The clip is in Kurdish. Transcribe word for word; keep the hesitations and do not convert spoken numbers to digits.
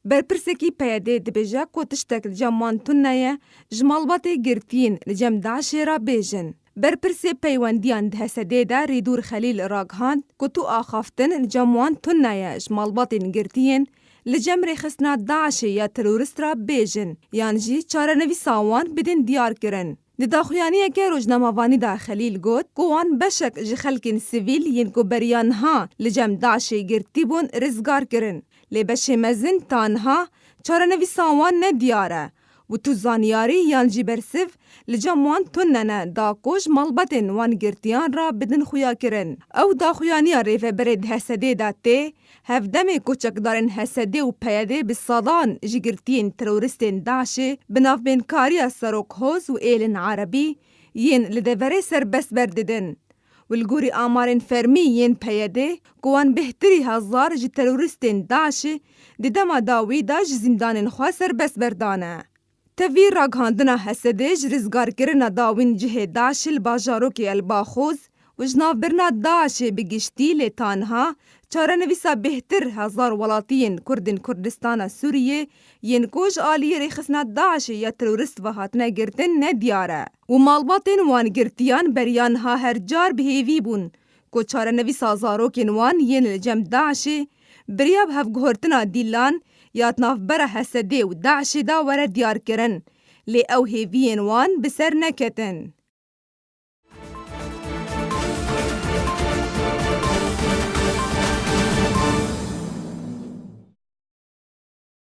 Berpirsekî P Y D'ê dibêje ku tiştek li cem wan tune ye, ji malbatê girtiyên li cem DAIŞê re bêjin. Berpirsê peywendiyan di H S D'ê de Rîdûr Xelîl ragihand ku tu axaftin li cem wan tune ye, ji malbatên girtiyên li cem rêxistina DAIŞê ya terorîst re bêjin yan jî çarenivîsa wan bidin diyarkirin. Di daxuyaniyeke rojnamevanî de Xelîl got ku wan beşek ji xelkên sivîl yên ku beriya niha li cem DAIŞê girtî bûn rizgar kirin, lê beşê mezin ta niha çarenivîsa wan ne diyar e û tu zanyarî yan jî bersiv li cem wan tune ne da ku ji malbatên wan girtiyan re bidin xuyakirin. Ew daxuyaniya rêveberê di H S D'ê de tê, hevdemê ku çekdarên H S D û P Y D bi sedan ji girtiyên terorîstên DAIŞê bi navbênkariya Serok Hoz û Êlin Erebî yên li deverê serbest berdidin. Û li gorî amarên fermî yên P Y D ku wan bêhtirî hezar ji terorîstên DAIŞê di dema dawî de ji zîndanên xwe serbest berdane. Tevî ragihandina H S D'ê ji rizgarkirina dawîn cihê DAIŞê li bajarokê El Baxoz û ji navbirina DAIŞê bi giştî lê ta niha çarenivîsa bêhtir hezar welatiyên Kurdên Kurdistana Sûriyê yên ku ji aliyê rêxistina DAIŞê ya terorîst ve hatine girtin ne diyar e û malbatên wan girtiyan beriya niha her car bi hêvî bûn ku çarenivîsa zarokên wan yên li cem DAIŞê beriya bi hevguhurtina dîlan ya di navbera H S D'ê û DAIŞê de were diyarkirin, lê ew hêviyên wan bi ser neketin.